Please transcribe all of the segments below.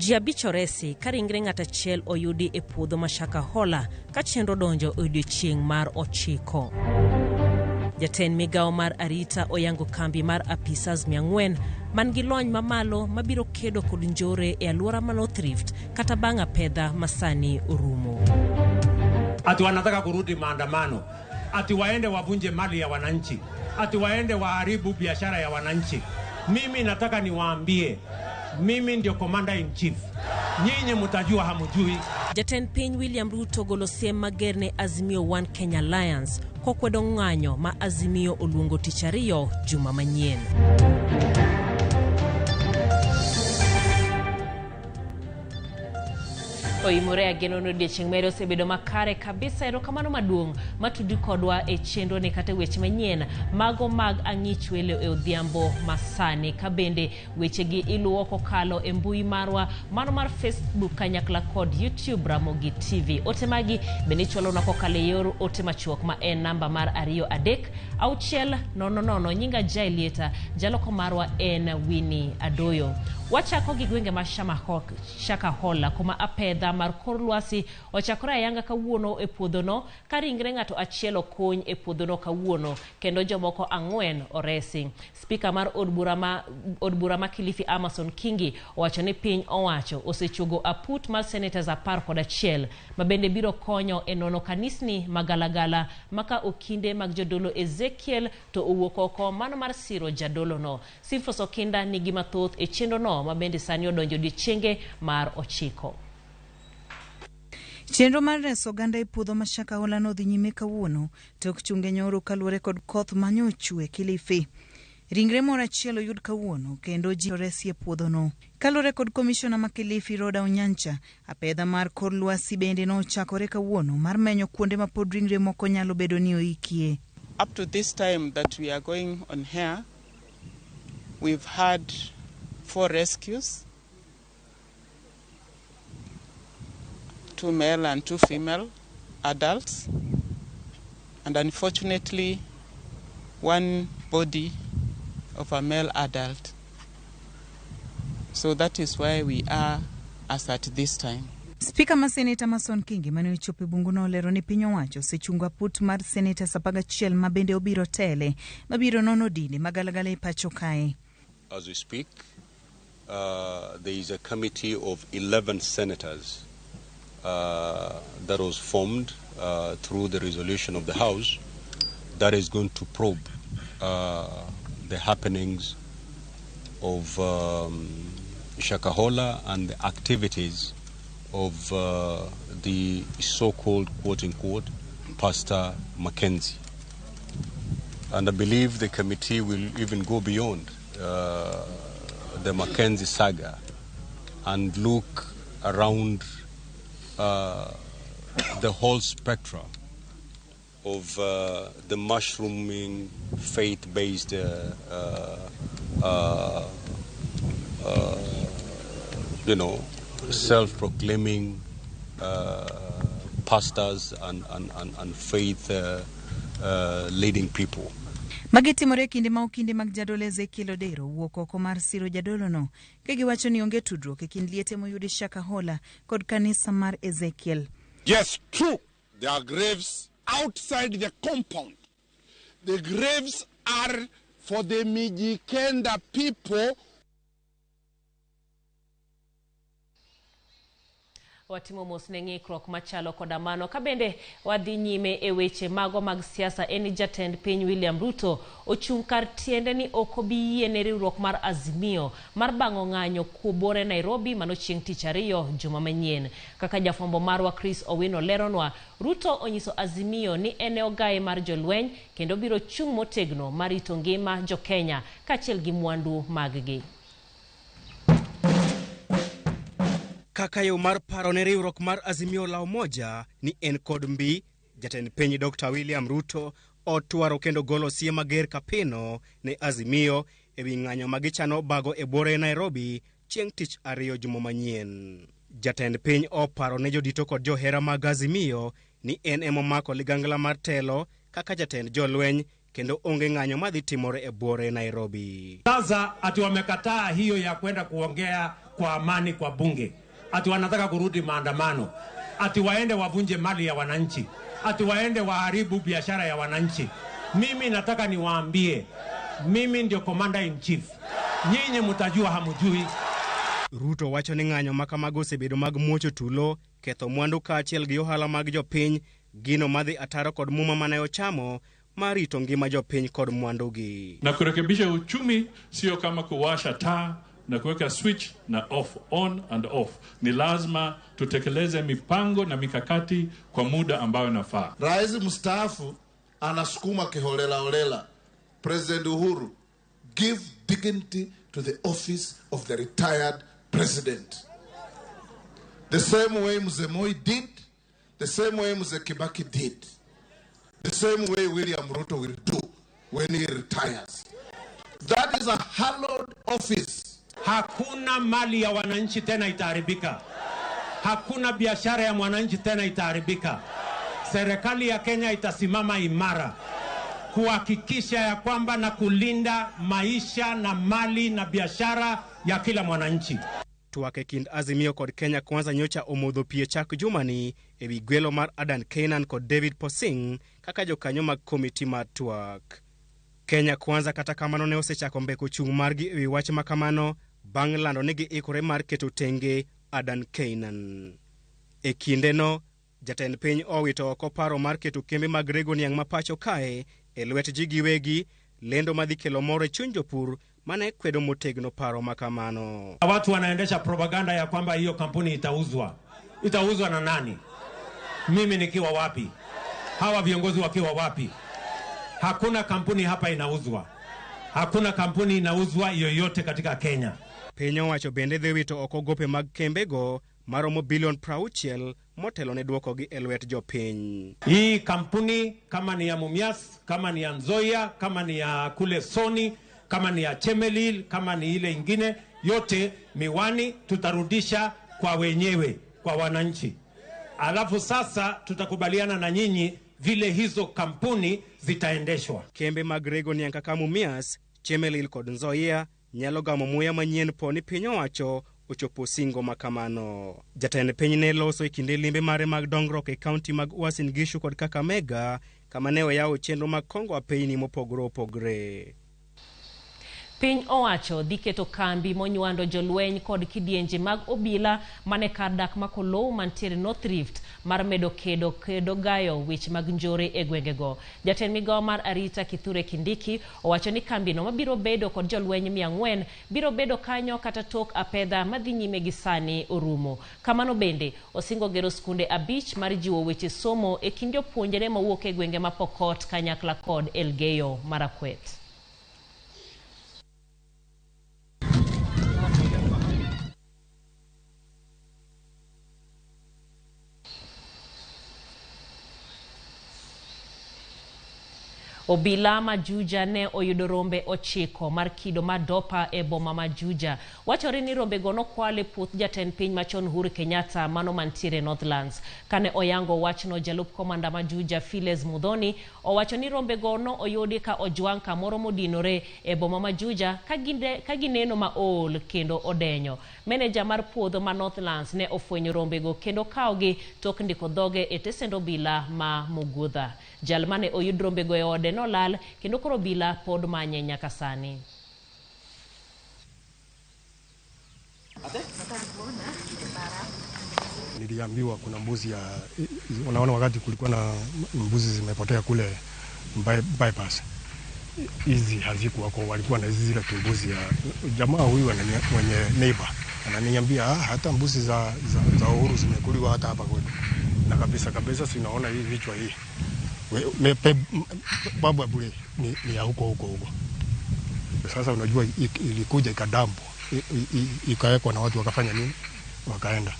Ji abich oresi ka ringre ng'at achiel oyudi e puodho ma Shakahola ka chenro donjo e odiechieng' mar ochiko. Jatend migawo mar arita oyango kambi mar apisas 400 man gi lony mamalo mabiro kedo kod njore e alwora ma North Rift kata bang' apedha masani orumo. Ati wanataka kurudi maandamano, ati waende wavunje mali ya wananchi, ati waende waharibu biashara ya wananchi. Mimi nataka niwaambie, mimi ndio commander in chief. Nyinyi mtajua hamujui. Jatend piny William Ruto golo siem mager ne Azimio One Kenya Alliance kokwedo ng'anyo ma Azimio oluongo tich ariyo juma manyien. Oimore ageno ni odiechieng' mere osebedo makare kabisa. Erokamano maduong' matudi kodwa e chenro ni kata weche manyien mago mag ang'ich welo e odhiambo masani. Ka bende wechegi iluwo kokalo e mbui marwa mano mar Facebook kanyakla kod YouTube Ramogi TV. Ote magi bende ichwalonwa kokalo e yor ote machuok ma en namba mar 2 3 6 0 0. Nyinga Jaelieta, jaloko marwa en Winnie Adoyo. Wachako gi gwenge ma Shakahola kuma apedha mar kor lwasi ochakore ayanga kawuono e puodhono ka ringre ng'ato achiel okuny e puodhono kawuono kendo jomoko 4 oresi. Spika mar od bura ma Kilifi Amason Kingi owacho ni piny owacho osechuogo aput mar senators 11 ma bende biro konyo e nono kanisni magalagala maka okinde mag jodolo Ezekiel to owuok oko mano mar siro jadolono. Simfos Okinda nigi mathoth e chenrono ma bende sani odonjo odiechienge mar 9. Chenro mar reso oganda e puodho ma Shakahola nodhi nyime kawuono tok chunge nyoro kaluwore kod koth manyochwe Kilifi. Ringre moro achiel oyud kawuono kendo ji oresi e puodhono. Kaluwore kod komishona ma Kilifi Roda Onyancha, apedha mar kor lwasi bende nochakore kawuono mar menyo kuonde ma pod ringre moko nyalo bedo ni oikie. Up to this time that we are going on here, we've had 4 rescues, 2 male and 2 female adults, and unfortunately 1 body of a male adult. So that is why we are as at this time. Spika ma Seneta Amason Kingi mane ochopo e bunguno olero ni piny owacho osechungo aput mar seneta 11 ma bende obiro tele mabiro nono dinde magalagala e pacho kae. As we speak, there is a committee of 11 senators that was formed through the resolution of the House that is going to probe the happenings of Shakahola and the activities of the so-called, quote-unquote, Pastor Mackenzie. And I believe the committee will even go beyond the Mackenzie saga and look around the whole spectrum of the mushrooming faith-based self-proclaiming pastors and faith leading people. Magi timore kinde ma okinde mag jadolo Ezekiel Odero wuok oko mar siro jadolono ka giwacho ni onge tudruok e kind liete moyudi Shakahola kod kanisa mar Ezekiel. Yes, true. There are graves outside the compound. The graves are for the Mijikenda people. Watimo mos ne ng'ikruok machalo koda mano. Ka bende wadhi nyime e weche mago mag siasa, en jatend piny William Ruto ochung' kar tiende ni ok obi yie ne riwruok mar Azimio mar bang'o ng'anyo kuobore Nairobi mano chieng' tich ariyo juma manyien. Kaka jafwambo marwa Chris Owino leronwa, Ruto onyiso Azimio ni en e ogaye mar jolweny kendo biro chung' motegno mar rito ngima jo-Kenya kaachiel gi mwandu maggi. Kaka yo mar paro ne riwruok mar Azimio la Umoja ni en kod mbi, Jatend piny Dr. William Ruto otwaro kendo golo siem mager kapino ne Azimio ewi ng'anyo ma gichano bago e buore Nairobi chieng' tich ariyo juma manyien. Jatend piny oparo ne jodito kod johera mag Azimio ni en emomako ligangla mar telo kaka jatend jolweny kendo onge ng'anyo madhi timore e buore Nairobi. Sasa ati wamekataa hiyo ya kwenda kuongea kwa amani kwa bunge, ati wanataka kurudi maandamano, ati waende wavunje mali ya wananchi, ati waende waharibu biashara ya wananchi. Mimi nataka niwaambie, mimi ndio commander in chief, nyinyi mtajua hamujui. Ruto wacho ni ng'anyo ma kamago osebedo mag muocho tulo, ketho mwandu kaachiel gi ohala mag jopiny, gino madhi ataro kod muma mane ochamo mar rito ngima jopiny kod mwandugi. Na kurekebisha uchumi sio kama kuwasha taa na kuweka switch na off, on and off. Ni lazima tutekeleze mipango na mikakati kwa muda ambayo inafaa. Rais mstaafu anasukuma kiholela holela. President Uhuru, give dignity to the office of the retired president. The same way Mzee Moi did, the same way Mzee Kibaki did, the same way William Ruto will do when he retires. That is a hallowed office. Hakuna mali ya wananchi tena itaharibika. Hakuna biashara ya mwananchi tena itaharibika. Serikali ya Kenya itasimama imara kuhakikisha ya kwamba na kulinda maisha na mali na biashara ya kila mwananchi. Twak e kind Azimio kod Kenya Kwanza nyocha omodho pi e chak jumani ewi gwelo mar Adan Keynan kod David Posing kaka jokanyo mag komiti mar twak. Kenya Kwanza kata kamano ne osechako mbeko chung' margi ewi wach makamano bang' lando ni giikore mar keto tenge Adan Keynan. E kindeno, jatend piny owito oko paro mar keto kembe mag rego niang' ma pacho kae e lwet ji giwegi, lendo madhi kelo mor e chuny jopur mane kwedo motegno paro makamano. Watu wanaendesha propaganda ya kwamba hiyo kampuni itauzwa. Itauzwa na nani? Mimi nikiwa wapi? Hawa viongozi wakiwa wapi? Hakuna kampuni hapa inauzwa. Hakuna kampuni inauzwa yoyote katika Kenya. Piny owacho bende dhi wito oko gope mag kembego maromo bilion 60 motelo ne dwokogi e lwet jopiny. Hii kampuni kama ni ya Mumias, kama ni ya Nzoia, kama ni ya kule Sony, kama ni ya Chemelil, kama ni ile ingine, yote miwani tutarudisha kwa wenyewe, kwa wananchi. Alafu sasa tutakubaliana na nyinyi vile hizo kampuni zitaendeshwa. Kembe mag rego niang' kaka Mumias, Chemelil kod Nzoia nyalo gamo muya manyien po ni piny owacho ochopo singo makamano. Jatend piny ne loso e kinde limbe mare mag dongruok e kaunti mag Uasin Gishu kod Kakamega, kama ne oyawo chenro mag kongo apeyni mopogore opogore. Piny owacho dhi keto kambi monywando jolweny kod kidienje mag obila mane kar dak ma Kolou mantiere North Rift mar medo kedo gayo weche mag njore e gwengego. Jatend migao mar arita Kithure Kindiki owacho ni kambino mabiro bedo kod jolweny 400 biro bedo kanyo kata tok apedha madhi nyime gi sani orumo. Kamano bende osingo gero skunde 5 mar jiwo weche somo e kind jopuonjre mawuok e gwenge ma Pokot kanyakla kod Elgeyo Marakwet. Obila ma Juja ne oyudo rombe 9 mar kido mar dopa e boma ma Juja. Wachore ni rombego nokwal e puoth jatend piny machon Uhuru Kenyatta mano mantiere Northlands. Kane oyango wachno, jalup komanda ma Juja Philes Muthoni owacho ni rombego no oyudi ka ojwang' kamoro modinore e boma ma Juja ka gineno ma ool kendo odenyo. Meneja mar puodho ma Northlands ne ofwenyo rombego kendo kawogi tok ndiko dhoge e tesend obila ma Mugudha. Jal mane oyud rombego e ode nolal kendo koro obila pod manye nyaka sani. Niliambiwa kuna mbuzi ya, unaona wakati kulikuwa na mbuzi zimepotea kule bypass. Hizi hazikuwa kwa, walikuwa na hizi zile mbuzi ya jamaa huyu mwenye neighbor ananiambia hata mbuzi za Uhuru zimekuliwa hata hapa kwetu. Na kabisa kabisa sinaona hii vichwa hii. Babu bure ni ya huko huko huko. Sasa unajua ilikuja ikadampo, ikawekwa na watu wakafanya nini? Wakaenda.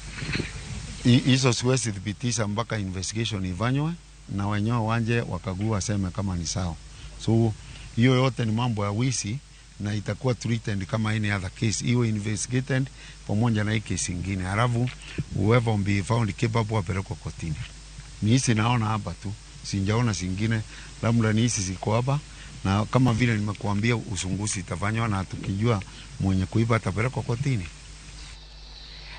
Hizo siwezi thibitisha mpaka investigation ifanywe. na wenyewe wanje wakagua waseme kama ni sawa. So hiyo yote ni mambo ya wizi na itakuwa treated kama any other case, iwe investigated pamoja na hii kesi ingine, halafu whoever will be found capable apelekwe kotini. Ni hizi naona hapa tu, sijaona zingine, labda ni hizi ziko hapa, na kama vile nimekuambia uchunguzi itafanywa na tukijua mwenye kuiba atapelekwa kotini.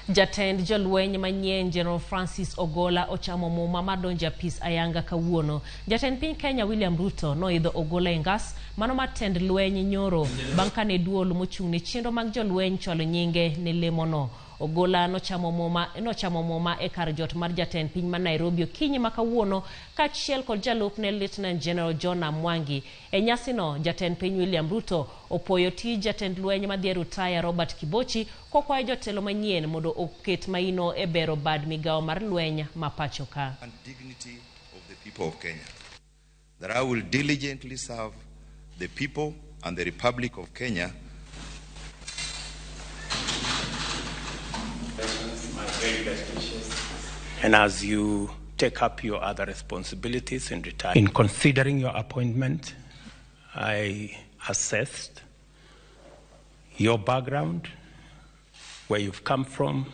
Jatend jolweny manyien General Francis Ogola ochamo muma mar donjo e apis ayanga kawuono. Jatend piny Kenya William Ruto noidho Ogola e ngas mano mar tend lweny nyoro bang' kane duol mochung' ne chenro mag jolweny chwalo nyinge ne lemono. Ogola nochamo muma e kar jot mar jatend piny ma Nairobi okinyi ma kawuono kaachiel kod jalupne Lieutenant General John Mwangi. E nyasino, jatend piny William Ruto opoyo tij jatend lweny madhi e rutaya Robert Kibochi kokwayo jotelo manyien mondo oket maino e bero bad migawo mar lweny ma pacho ka. And dignity of the people of Kenya, that I will diligently serve the people and the Republic of Kenya. My very best wishes. And as you take up your other responsibilities in retirement, in considering your appointment, I assessed your background, where you've come from,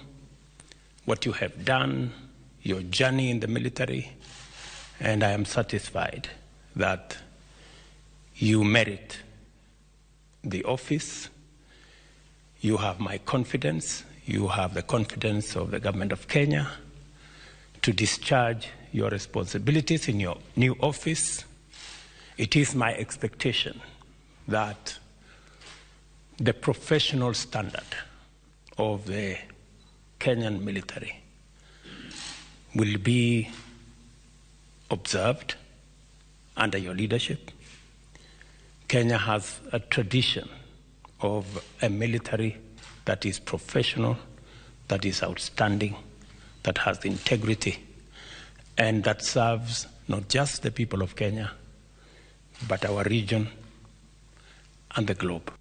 what you have done, your journey in the military, and I am satisfied that you merit the office. You have my confidence. You have the confidence of the government of Kenya to discharge your responsibilities in your new office. It is my expectation that the professional standard of the Kenyan military will be observed under your leadership. Kenya has a tradition of a military that is professional, that is outstanding, that has integrity, and that serves not just the people of Kenya, but our region and the globe.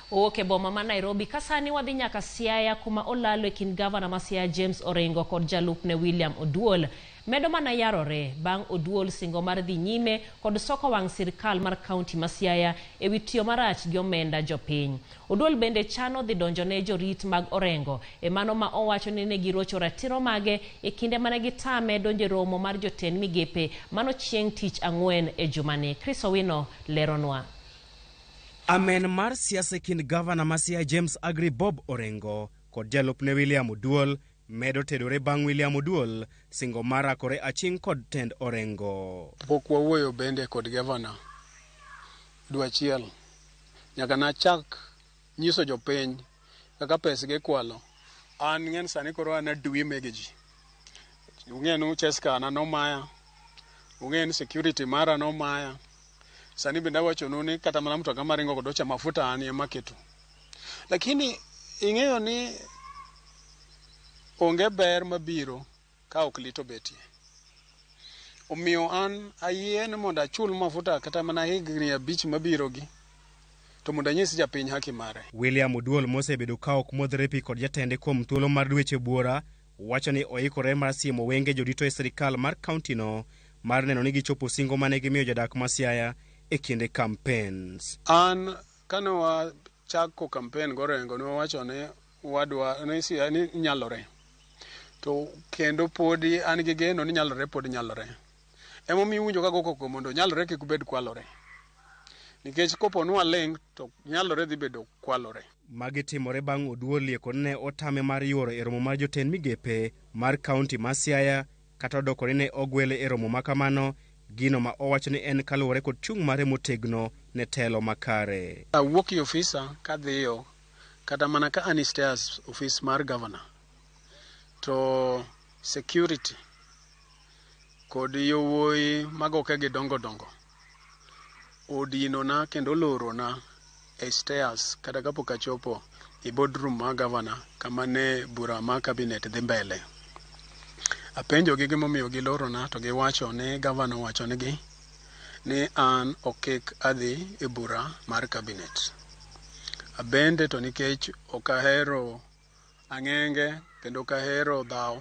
Owuok e boma ma Nairobi ka sani wadhi nyaka Siaya kuma olalo e kind gavana ma Siaya James Orengo kod jalupne William Oduol. Medo mana yarore bang' Oduol singo mar dhi nyime kod soko wang' sirkal mar kaunti ma Siaya ewi tiyo marach gi omenda jopiny. Oduol bende chano dhi donjo ne jorit mag Orengo e mano ma owacho ni ne girocho ratiro mage e kinde mane gitame donjo e romo mar jotend migepe mano chieng' tich ang'wen e jumani. Chris Owino leronwa. Amen mar siasa e kind gavana ma Siaya James Agri Bob Orengo kod jalupne William Oduol medo tedore bang' William Oduol singo mar rakore aching' kod tend Orengo. Pok wawuoyo bende kod gavana dwe achiel. Nyaka nachak nyiso jopiny kaka pesgi ikwalo. An ng'en sani koro an adwi mege ji. Ung'e ni Cheska na nomaya. Ung'e ni security mara nomaya. Sani bende awachonu ni kata mana mtoka maringo kod ocha mafuta an ema keto. Lakini ing'eyo ni onge ber mabiro ka ok lit obetie. Omiyo an ayie ni mondo achul mafuta kata mana higni 5 mabirogi to mondo anyis japiny haki mare. William Oduol mosebedo ka ok modhre pi kod jatende kuom thuolo mar dweche buora wacho ni oikore mar siemo wenge jorito e sirikal mar kauntino mar neno ni gichopo singo mane gimiyo jodak ma Siaya e kinde campaigns. An kane wachako campaign gorengo ne wawacho ni wadwa ni Siaya ni nyalore. To kendo podi an gi geno ni nyalore pod nyalore. Emomiyo iwinjo ka go koko mondo nyalore kik ubed kwalore. Nikech kopo ni waling' to nyalore dhi bedo kwalore. Magi timore bang' Oduol lieko ne otame mar yuoro e romo mar jotend migepe mar kaunti ma Siaya kata odoko ni ne ogwele e romo makamano, gino ma owacho ni en kaluwore kod chung' mare motegno ne telo makare. Awuok e ofisa kadhiyo kata mana ka an stairs ofis mar governor to security kod yowuoyi magoke gi dongo dongo odinona kendo olorona e stairs kata kapok achopo e boardroom mar governor kama ne bura mar cabinet dhi mbele. Apenjogi gimomiyo gilorona to giwacho ni governor owachonegi ni an ok kik adhi e bura mar cabinet. Abende to nikech ok ahero ang'enge kendo ok ahero dhaw,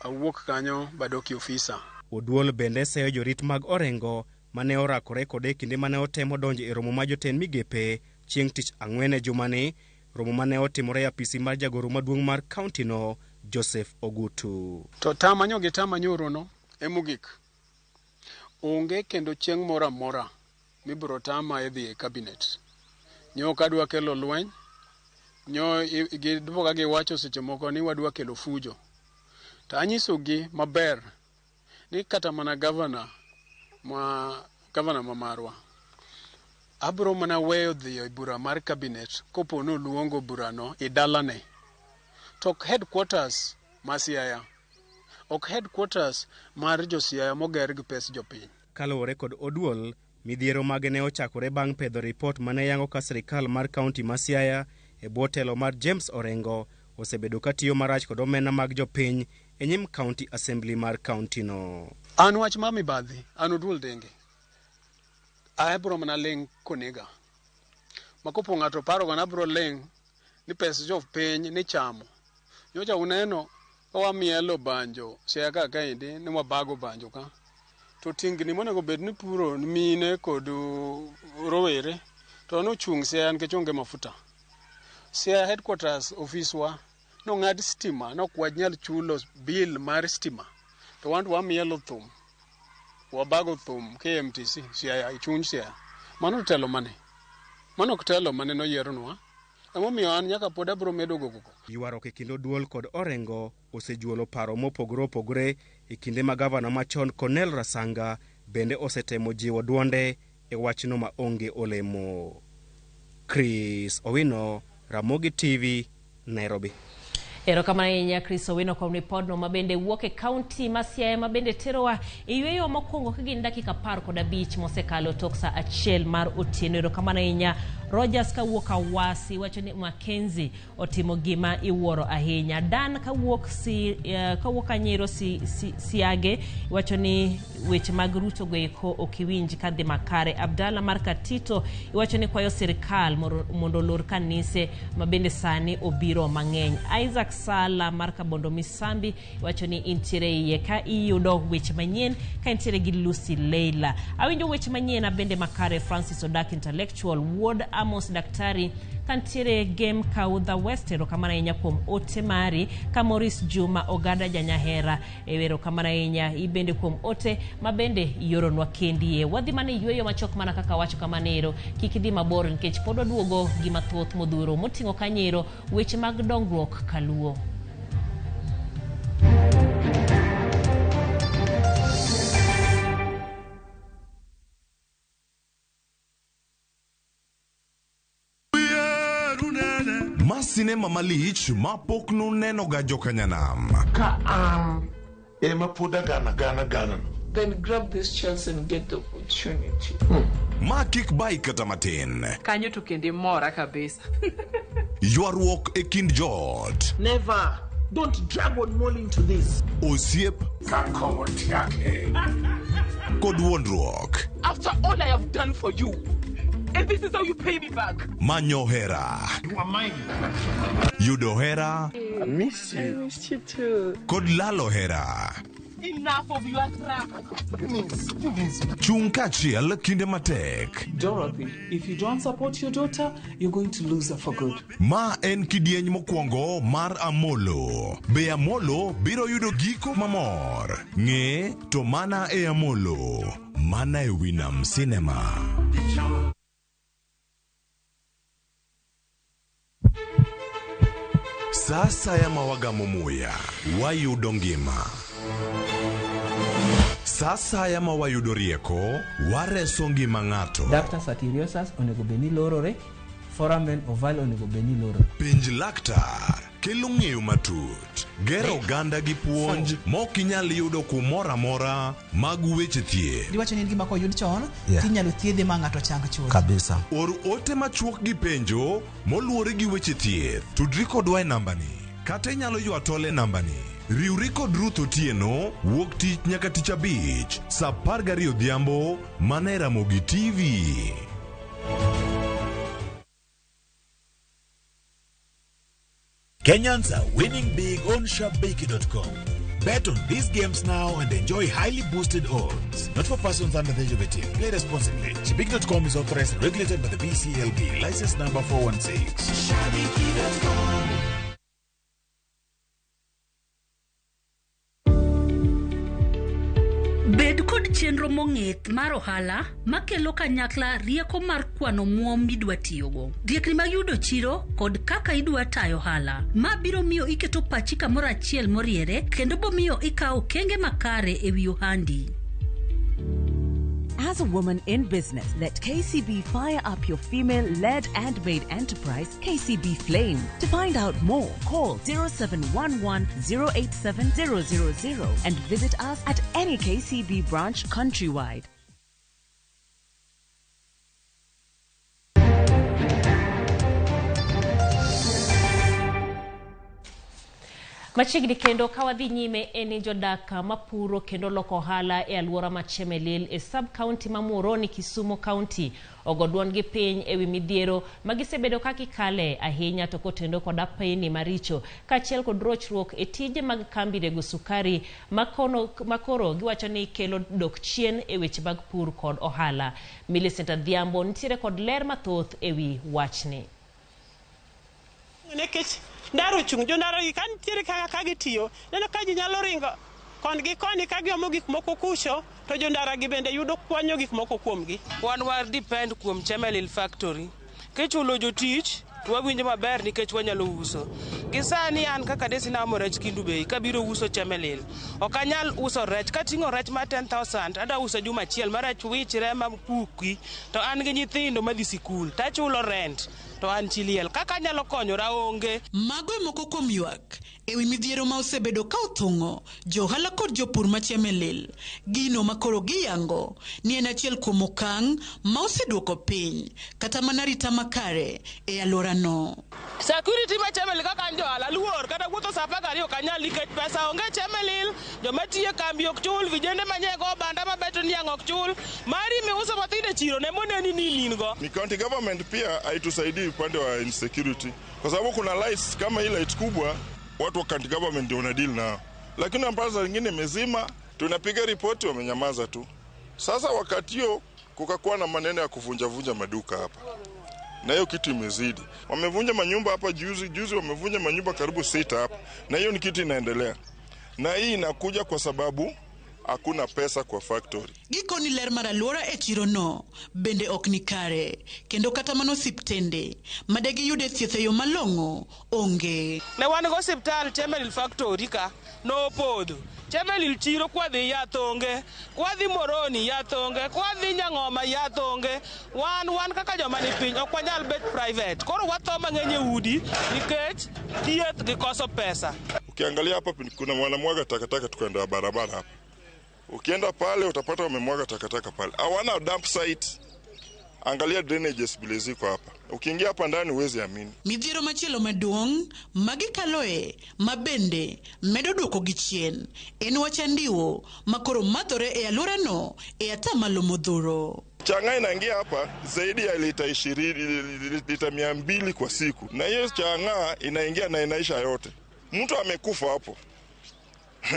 awuok kanyo badok e ofisa. Oduol bende seyo jorit mag Orengo mane orakore kode e kinde mane otemo donjo e romo mar jotend migepe chieng' tich ang'wen e jumani, romo mane otimore e apisi mar jagoro maduong' mar kauntino Joseph Ogutu. To tama nyo gi tama nyorono e mogik. Onge kendo chieng' moro amora mibiro tama e dhi e cabinet. Nyo ka dwa kelo lweny, nyo gidwoka giwacho seche moko ni wadwa kelo fujo. To anyisogi maber ni kata mana gavana ma gavana ma marwa abiro mana weyo dhi e bura mar cabinet kopo ni oluongo burano e dalane. To ok headquarters ma Siaya, ok headquarters mar jo Siaya moger gi pes jopiny. Kaluwore kod Oduol, midhiero mage ne ochakore bang' pedho ripot mane yango ka sirikal mar kaunti ma Siaya e bwo telo mar James Orengo osebedo katiyo marach kod omenda mag jopiny e nyim County Assembly mar kauntino. An wach mar mibadhi, an Oduol Denge, abiro mana ling' konega. Ma kopo ng'ato paro ga abiro ling' ni pes jopiny ni chamo. Nyocha uneno ka wamielo banjo Siaya ka kaendi ni wabago banjo ka. To tingni monego bed ni puro mine kod rowere to nochung' Siaya nikech onge mafuta. Siaya headquarters ofiswa nong'ad stima nok wanyal chulo bill mar stima. To wan to wamielo thum. Wabago thum KMTC Siaya e chuny Siaya. Mano telo mane? Mano ok telo mane noyieronwa. Emomiyo an nyaka pod abiro medo go koko. Ywaruok e kind Oduol kod Orengo osejuolo paro mopogore opogore e kinde ma gavana machon Cornel Rasanga bende osetemo jiwo duonde e wachno ma onge olemo. Chris Owino, Ramogi TV, Nairobi. Erokamano ahinya Chris Owino kuom ripodno ma bende wuok e kaunti ma Siaya ma bende terowa e yweyo mokwongo ka gin dakika 15 mosekalo tok sa 1 mar otieno. Erokamano ahinya Rogers kawuok Awasi wacho ni Mackenzie otimo gima iwuoro ahinya. Dan kawuok kawuok Anyiro Siage wacho ni weche mag Ruto go eko ok iwinj kadhi makare. Abdalla mar Katito iwacho ni kwayo sirikal mondo olor kanise ma bende sani obiro mang'eny. Isaac Sala mar Kabondo Misambi iwacho ni intiere iye ka iyudo weche manyien ka intiere gi Lucy Leila. Awinjo weche manyien abende makare. Francis Odak Intellectual Wuod Amos Daktari kantiere Gem Kaudha West, erokamano ahinya kuom ote mari. Ka Maurice Juma Ogada Janyahera, erokamano ahinya ibende kuom ote ma bende ioronwa kendie. Wadhi mana e yweyo machok mana kaka wacho kamano ero, kik idhi mabor nikech pod waduogo gi mathoth modhuro moting'o kanyero weche mag dongruok kaluo. Ma sinema malich ma pok nuneno ga jokanyanam. Ka an ema pod agana gana gana. Then grab this chance and get the opportunity. Ma kik bai kata matin. Kanyo to kendo imora kabisa. Ywaruok e kind joot. Never. Don't drag on Molly into this. Osiep. Kod wuondruok. After all I have done for you, and this is how you pay me back. Manyo hera. You are mine. Yudo hera. I miss you. I miss you too. Kod lalo hera. Enough of your crap. Please, please. Chung kaachiel kinde matek. Dorothy, if you don't support your daughter, you're going to lose her for good. Ma en kidieny mokwongo mar Amolo. Be Amolo biro yudo giko mamor? Ng'e to mana e Amolo. Mana e Winam Cinema. Sa asaya ma wagamo muya, wayudo ngima. Sa asaya ma wayudo rieko, wareso ngima ng'ato. Ductus arteriosus onego bed ni lorore, foramen ovale onego bed ni lorore. Penj laktar kelo ng'eyo matut, gero oganda gi puonj mok inyal yudo kumoro amora mag weche thieth. Giwacho ni en gima koyud chon tinyalo thiedhe ma ng'ato chang chuth. Kabisa. Or ote machuok gi penjo moluwore gi weche thieth. Tudri kodwa e nambani kata inyalo ywa tol e nambani. Riwri kod Ruth Otieno wuok tich nyaka tich abich saa 12 odhiambo mana e Ramogi TV. Kenyans are winning big on Shabiki.com. Bet on these games now and enjoy highly boosted odds. Not for persons under the age of 18. Play responsibly. Shabiki.com is authorized and regulated by the BCLB. License number 416. Shabiki.com. Bed kod chenro mong'ith mar ohala makelo kanyakla rieko mar kwano omuom midwa tiyogo, riekni mag yudo chiro kod kaka idwa tayo ohala. Ma biro miyo iketo pachi kamoro achiel moriere kendo bomiyo ikawo okenge makare e wi ohandi. As a woman in business, let KCB fire up your female-led and made enterprise, KCB Flame. To find out more, call 0711 087 000 and visit us at any KCB branch countrywide. Machiegni kendo ka wadhi nyime en ni jodak mapuro kendo loko ohala e alwora ma Chemelil e sub county ma Muhoroni, Kisumu County ogo duondgi piny ewi midhiero ma gisebedo ka gikale ahinya to kotendo kod apeni maricho kaachiel kod rochruok e tije mag kambi rego sukari makoro giwacho ni kelo dok chien e weche mag pur kod ohala. Millicent Adhiambo nitiere kod ler mathoth ewi wachni. Nikech ndara ochung', jondara gi ka nitiere kaka ka gitiyo, neno ka ji nyalo ringo kon gi koni ka giomo gik moko kucho, to jondara gi bende yudo kwanyo gik moko kuomgi. Wan war depend kuom Chemelil Factory. Kichulo jotich, to wawinjo maber nikech wanyalo uso. Gi sani an kaka desi naomo rech Kendu Bay, kabiro uso Chemelil. Ok anyal uso rech, kating'o rech mar 10,000, adwa uso juma achiel ma rech wichre ma puki, to an gi nyithindo madhi sikul, tachulo rent. To an chi liel, kaka anyalo konyora onge. Mago e moko kuom ywak ewi midhiero ma osebedo ka othung'o johala kod jopur ma Chemelil. Gino ma koro giyango ni en achiel kuom okang' ma oseduoko piny kata mana arita makare e alworano. Security ma Chemelil kaka an johala luor kata wuotho sa 12 ok anyal nikech pesa onge Chemelil, joma tiyo e kambi ok chul, vijende manyego obanda mabeto niang' ok chul, mari miuso mathindo e chiro ne moneni ni in go. Ni county government pia haitusaidii upande wa insecurity kwa sababu kuna lights kama ile light kubwa watu wa county government ndio wanadeal nao, lakini ambazo zingine mezima tunapiga ripoti wamenyamaza tu. Sasa wakati hiyo kukakuwa na maneno ya kuvunja-vunja maduka hapa, na hiyo kitu imezidi. Wamevunja manyumba hapa juzi wamevunja manyumba karibu 6 hapa, na hiyo ni kitu inaendelea, na hii inakuja kwa sababu hakuna pesa kwa factory. Gikoni ler mar alwora e chiro no bende ok ni kare, kendo kata mana osiptende ma de giyude thieth e yo malong'o onge. Ne wan go osiptal Chemelil Factory ka nopodho. Chemelil chiro kwadhi yath onge, kwadhi Moroni yath onge, kwadhi Nyang'oma yath onge. Wan kaka joma ni piny ok wanyal bet private. Koro watho mang'eny e udi nikech thieth gi koso pesa. Ukiangalia hapa kuna wanamwaga takataka tukando ya barabara hapa. Ukienda pale utapata wamemwaga takataka pale. Hawana dump site. Angalia drainages vile ziko hapa. Ukiingia hapa ndani huwezi amini. Midhiero machielo maduong' magikaloe mabende medo duoko gi chien en wach andiwo makoro madhore e alworano e atamalo modhuro. Chang'aa inaingia hapa zaidi ya lita 20, lita 200 kwa siku. Na hiyo chang'aa inaingia na inaisha yote. Mtu amekufa hapo.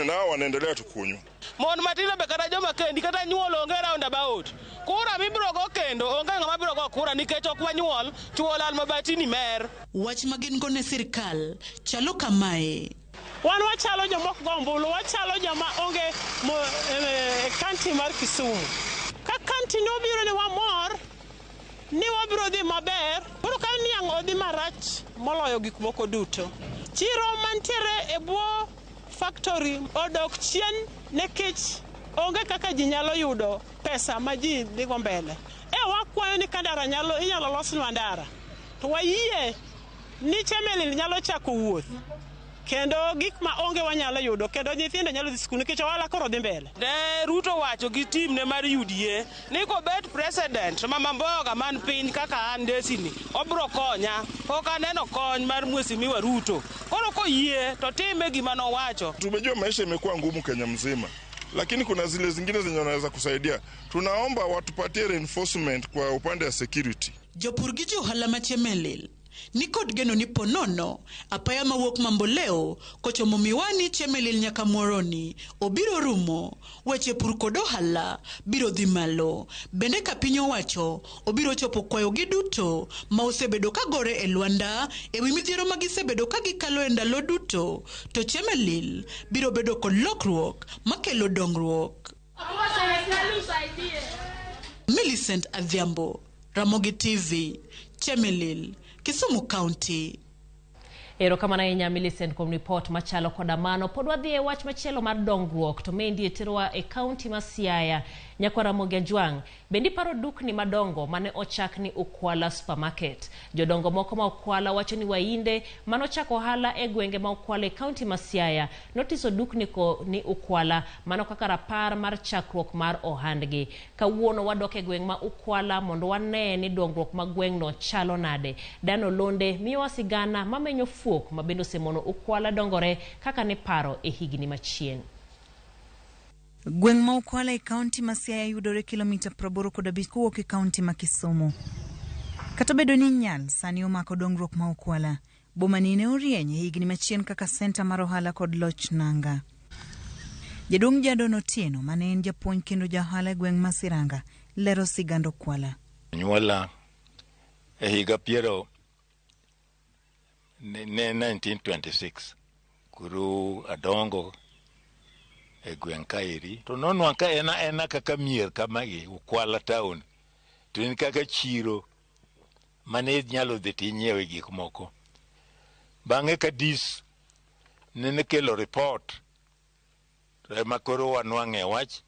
Na wanaendelea tukunywa. Mon matindo be kata joma kendi kata nyuol onge roundabout. Kura mibiro go kendo onge ng'ama biro go kura nikech ok wanyuol, chuo lal mabati ni mer. Wach ma gin go ne sirkal chalo kamae. Wan wachalo joma ok go ombulu, wachalo joma onge e county mar Kisumu. Ka county nobiro ne wamor ni wabiro dhi maber, koro ka niang' odhi marach moloyo gik moko duto. Chiro mantiere e bwo factory odok chien nikech onge kaka ji nyalo yudo pesa ma ji dhigo mbele. E wakwayo ni ka ndara inyalo losnwa ndara, to wayie ni Chemelil nyalo chako wuoth kendo gik ma onge wanyalo yudo kendo nyithindo nyalo dhi skul nikech ohala koro dhi mbele. Ne Ruto wacho gi team ne mar UDA ni kobet president mama mboga man piny kaka an Destiny obro konya. Pok aneno kony mar Mheshimiwa Ruto. Koro koyie to time gima nowacho. Tumejua maisha imekuwa ngumu Kenya mzima, lakini kuna zile zingine zenye wanaweza kusaidia. Tunaomba watupatie reinforcement kwa upande wa security. Jopur gi johala ma Chemelil Nikod geno ni ponono apaya mawuok Mamboleo kochomo Miwani, Chemelil nyaka Muhoroni obiro rumo, weche pur kod ohala biro dhi malo. Bende ka piny owacho obiro chopo kwayogi duto ma osebedo ka gore e lwanda ewi midhiero ma gisebedo ka gikalo e ndalo duto, to Chemelil biro bedo kod lokruok makelo dongruok. Millicent Adhiambo, Ramogi TV, Chemelil, Kisumu County. Erokamano ahinya Millicent kuom ripot machalo koda mano. Pod wadhi e wach machielo mar dongruok to maendi terowa e kaunti ma Siaya. Nyakwa Ramogi Ajwang', bende iparo dukni madongo mane ochak ni Ukwala Supermarket? Jodongo moko ma Ukwala wacho ni wainde manochako ohala e gwenge ma Ukwala e kaunti ma Siaya notiso dukni ko ni Ukwala mano kaka rapar mar chakruok mar ohandgi. Kawuono wadok e gweng' ma Ukwala mondo wane ni dongruok ma gweng'no chalo nade. Dan Olonde miyowa sigana mamenyo fuok ma bende osemono Ukwala dongore kaka niparo e higni machien. Gweng' ma Ukwala e kaunti ma Siaya yudore kilomita 85 kowuok e kaunti ma Kisumu. Kata obedo ni Nyal sani omako dongruok ma Ukwala, boma ni ne orieny e higni machien kaka senta mar ohala kod loch nanga. Jaduong' Jadon Otieno mane en japuonj kendo ja ohala e gweng' ma Siranga lero sigand Ukwala. Nyuola e higa piero ne 1926 koro adongo e gweng' kaeri to nonwang' ka en aena kaka mier kamagi Ukwala town to en kaka chiro mane inyalo dhi tinyiewe gik moko. Bang'e ka dis nene kelo report to ema koro wanwang'e wach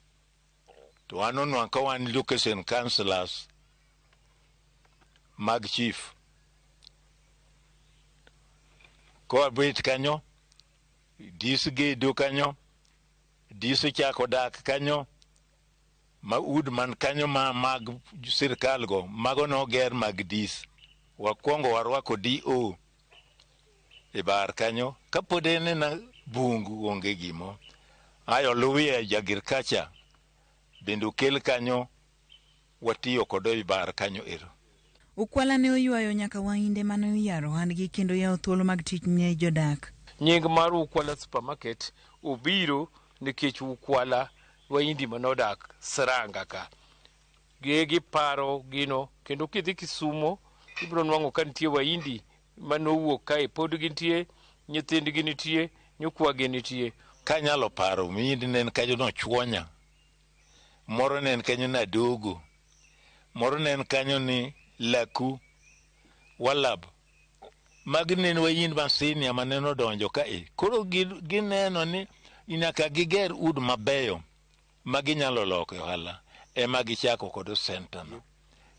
to wan onwang' ka wan location councillors mag chief. Kowabet kanyo, dis gedo kanyo, dis ochako dak kanyo, ma ud man kanyo ma mag sirkal go, mago noger mag dis. Wakwongo warwako DO e bar kanyo, kapod en ena bungu onge gimo. Ayo luwie jagir kacha, bende okel kanyo, watiyo kode e bar kanyo ero. Ukwala ne oywayo nyaka wainde mane oyaro ohandgi kendo yawo thuolo mag tich ne jodak. Nying mar Ukwala Supermarket obiro nikech Ukwala waindi manodak Siranga ka. Giparo gino kendo kidhi Kisumo ibiro nwang'o ka nitie waindi manowuok kae pod gintie, nyithindgi nitie, nyikwagi nitie. Kanyalo paro mihindi ne en kanyo nochuonya, moro ne en kanyo nadogo, moro ne en kanyo ni Laku, Walab. Magi ne en wayind ma senior mane nodonjo kae. Koro gineno ni nyaka giger ud mabeyo ma ginyalo loko e ohala ema gichako kod center no.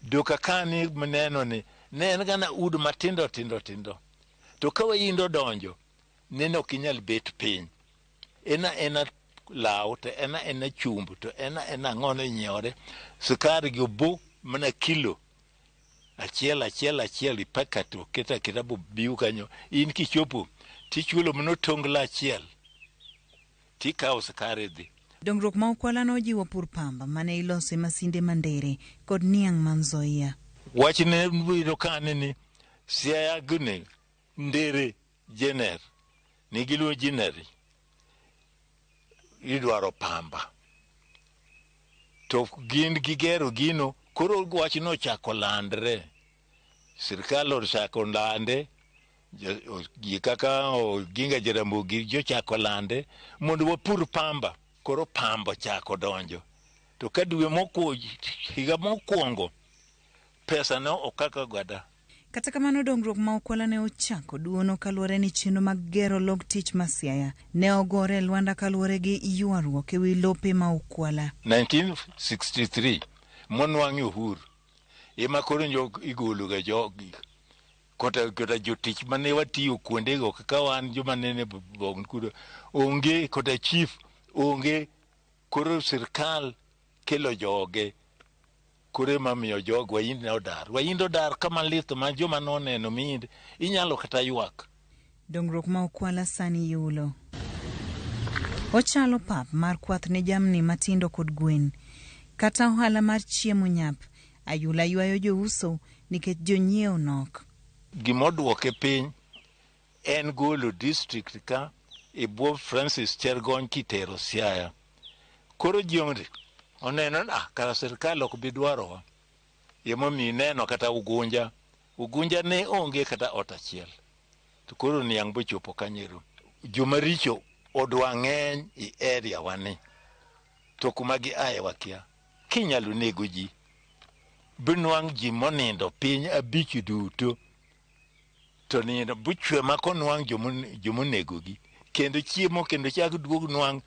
Duka kani neno ni ne en gana ud matindo tindo tindo. To ka wayind odonjo, neno ok inyal bet piny. Ena ena law to ena ena chumb to ena ena ang'ono inyiewore. Sukari gi obo mana kilo achiel achiel achiel i packet oket aketa bobiu kanyo. In kichopo tichulo mana otonglo achiel tikawo sukari idhi. Dongruok ma Ukwala nojiwo pur pamba mane iloso e masinde mandere kod niang' ma Nzoia. Wach ne biro kane ni Siaya gine ndere jener ni giluwo jineri idwaro pamba to gin gigero gino koro wach nochako landre. Sirkal ochako lande, ji kaka Oginga Jaramogi jochako lande mondo wapur pamba. Koro pamba ochako donjo. To ka dwe mokwongo, higa mokwongo, pesa ne okaka gada. Kata kamano dongruok ma Ukwala ne ochako duono kaluwore ni chenro mag gero log tich ma Siaya ne ogore e lwanda kaluwore gi ywaruok ewi lope ma Ukwala. 1963 monwang'e Uhuru ema koro nyo igolo ga jogi kota jotich mane watiyo kuondego kaka wan joma nene bong kudo onge kota chief onge. Koro sirkal kelo joge koro ema miyo jogo wayind ne odar. Wayind odar kama lit ma joma noneno miyind inyalo kata ywak. Dongruok ma Ukwala sani yulo. Ochalo pap mar kwath ne jamni matindo kod gwen. Kata ohala mar chiemo nyap, ayula ywayo jouso nikech jonyiewo nok. Gima oduoke piny en golo district ka e bwo Francis Chergony kitero Siaya. Koro ji oneno ni ah, kara sirkal ok bi dwarowa. Emomiyo ineno kata Ugunja. Ugunja ne onge kata ot achiel. To koro niang' bochopo kanyero. Joma richo odwa ng'eny e area wani. To kuma giaye wakia. Kinyalo nego ji, binwang' ji monindo piny abich duto. To nindo buchwe ma konwang' jomonegogi. Kendo chiemo kendo chak duog nwang'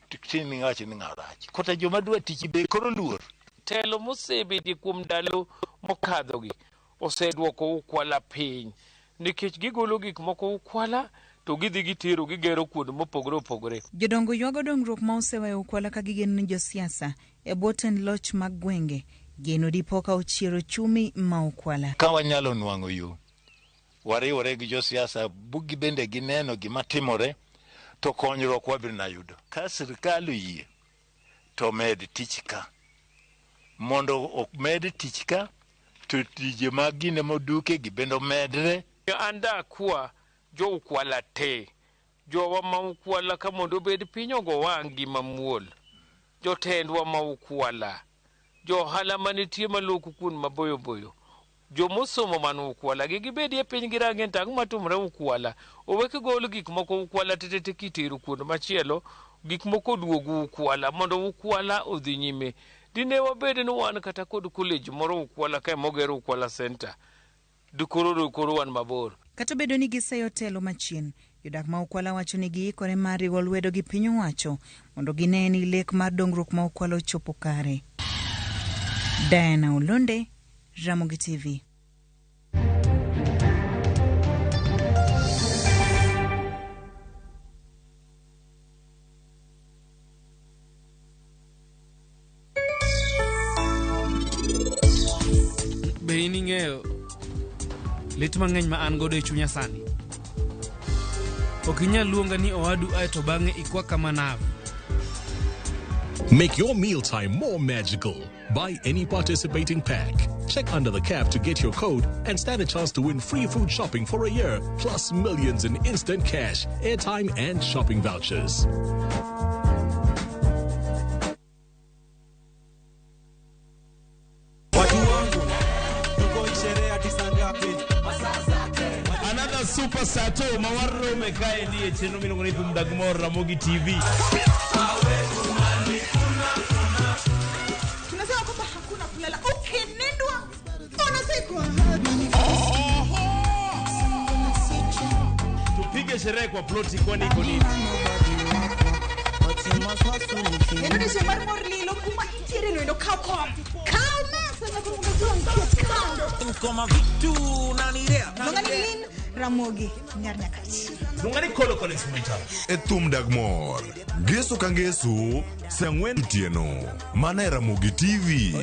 tin wacho ni ng'a rach. Kata joma dwa tich be koro luor. Telo mosebedie kuom ndalo mokadhogi oseduoko Ukwala piny nikech gigolo gik moko Ukwala to gidhi gitero gigero kuonde mopogore opogore. Jodongo ywago dongruok ma oseweyo Ukwala ka gigeno ni josiasa e bwo tend loch mag gwenge geno dipo ka ochiero chumi ma Ukwala. Ka wanyalo nwang'o yo, wariwore gi josiasa bugi bende gineno gima timore to konyruok wabiro na yudo. Ka sirkal oyie to med tich ka. Mondo omed tich ka to tije mag gine moduke gi bende omedre. An dakwa jo Ukwala te, jowa ma Ukwala ka mondo obed piny ogo wang' gi mamuol, jotendwa ma Ukwala, jo ohala manitie maloko kuond maboyo boyo, jomosomo man Ukwala gi gibedie piny girange to ang'o matimore Ukwala, owek gol gik moko Ukwala tetete kitero kuond machielo, gik moko oduog Ukwala mondo Ukwala odhi nyime. Dine wabed ni wan kata kod college moro Ukwala kae moger Ukwala Center, dikoro koro wan mabor. Kata obedo ni giseyo telo machien, jodak ma Ukwala wacho ni giikore mar riwo lwedo gi piny owacho mondo gine ni lek mar dongruok ma Ukwala ochopo kare. Diana Olonde, Ramogi TV. Be in ing'eyo lit mang'eny ma an godo e chunya sani? Ok inyal luonga ni owadu ae to bang'e ikwa kama nav. Make your mealtime more magical. Buy any participating pack. Check under the cap to get your code and stand a chance to win free food shopping for a year, plus millions in instant cash, airtime, and shopping vouchers. Watu wangu, tuko sherehe hadi saa ngapi? Another super sato mawarome kaendi e chenro miluongo ni Thum Dag Mor Ramogi TV. Tunasema kwamba hakuna kulala, ukinindwa unazikwa. Tupige sherehe kwa ploti kwani iko nini? Kendo odiochieng' mar mor lilo kuma intiere no endo kaw kom kaw mesa nyaka mondo duong' ket kando. Koma vitu unanirea. Luonga ni Lin Ramogi Nyar Nyakach. Luonga ni Kolo Collins Mwita. E Thum Dag Mor, ngeso ka ngeso, saa ang'wen otieno, mana e Ramogi TV.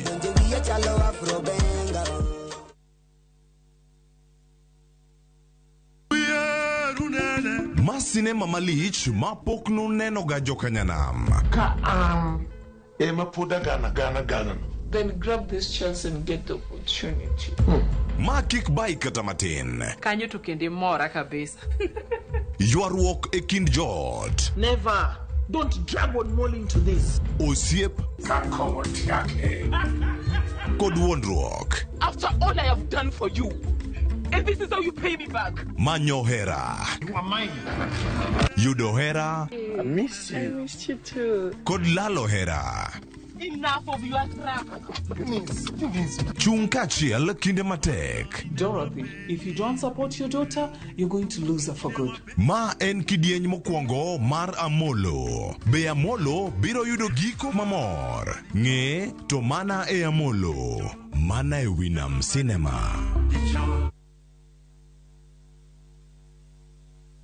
Ma sinema malich ma pok nuneno ga jokanyanam. Ka an ema pod agana gana gana. Then grab this chance and get the opportunity. Ma kik bai kata matin. Kanyo to kendo imora kabisa. Ywaruok e kind joot. Never. Don't drag one more into this. Osiep kod wuondruok. After all I have done for you, and this is how you pay me back. Manyo hera. You are mine. Yudo hera I miss you. I miss you too. Kod lalo hera. Enough of your crap. Please, please. Chung kaachiel kinde matek. Dorothy, if you don't support your daughter, you're going to lose her for good. Ma en kidieny mokwongo mar Amolo. Be Amolo biro yudo giko mamor? Ng'e to mana e Amolo. Mana e Winam Cinema.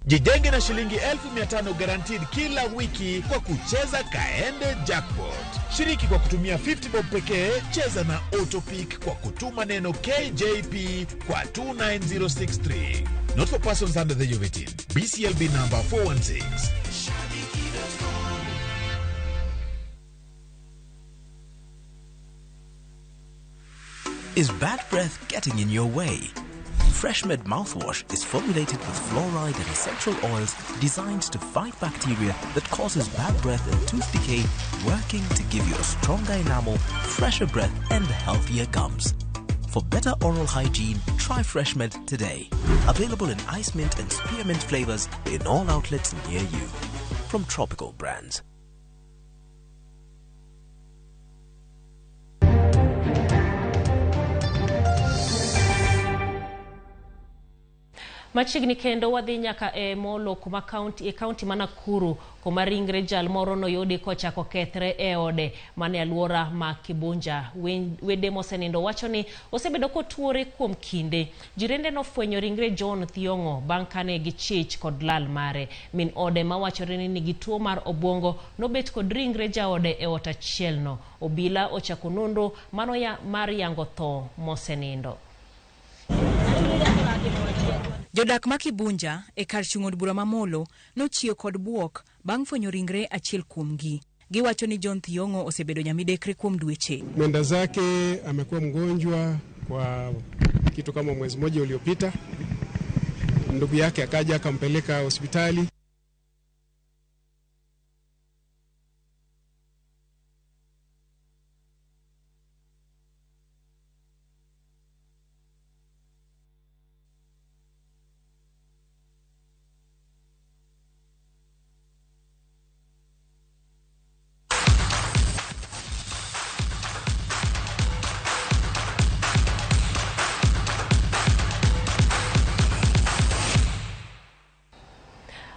Jijenge na shilingi 500,000 guaranteed kila wiki kwa kucheza Kaende Jackpot. Shiriki kwa kutumia 50 bob pekee, cheza na Autopick kwa kutuma neno KJP kwa 29063. Not for persons under the age of 18. BCLB number 416. Is bad breath getting in your way? FreshMed mouthwash is formulated with fluoride and essential oils designed to fight bacteria that causes bad breath and tooth decay, working to give you a stronger enamel, fresher breath, and healthier gums. For better oral hygiene, try FreshMed today. Available in ice mint and spearmint flavors in all outlets near you. From Tropical Brands. Machiegni kendo wadhi nyaka e Molo kuma kaunti e kaunti ma Nakuru kuma ringre jal moro noyudi kochako kethre e ode mane alwora ma Kibunja. Wede mosenindo wacho ni osebedo kotuore kuom kinde. Jirende nofwenyo ringre John Thiong'o bang' kane gichich kod lal mare. Min ode mawachore ni nigi tuo mar obwongo nobet kod ringre jaode e ot achielno. Obila ochako nonro mano ya mar yango tho mosenindo. Jodak ma Kibunja e kar chung' od bura ma Molo nochiyo kod buok bang' fwenyo ringre achiel kuomgi. Giwacho ni John Thiong'o osebedo nyamidekre kuom dweche. Mwenda zake amekuwa mgonjwa kwa kitu kama mwezi mmoja uliopita. Ndugu yake akaja akampeleka hospitali.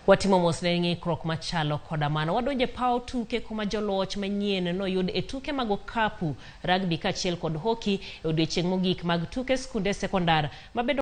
Watimo mos ne ng'ikruok machalo koda mano. Wadonje paw tuke kuma joloch manyien noyud e tuke mag okapu, rugby kaachiel kod hockey e odiechieng' mogik mag tuke skunde sekondar mabedo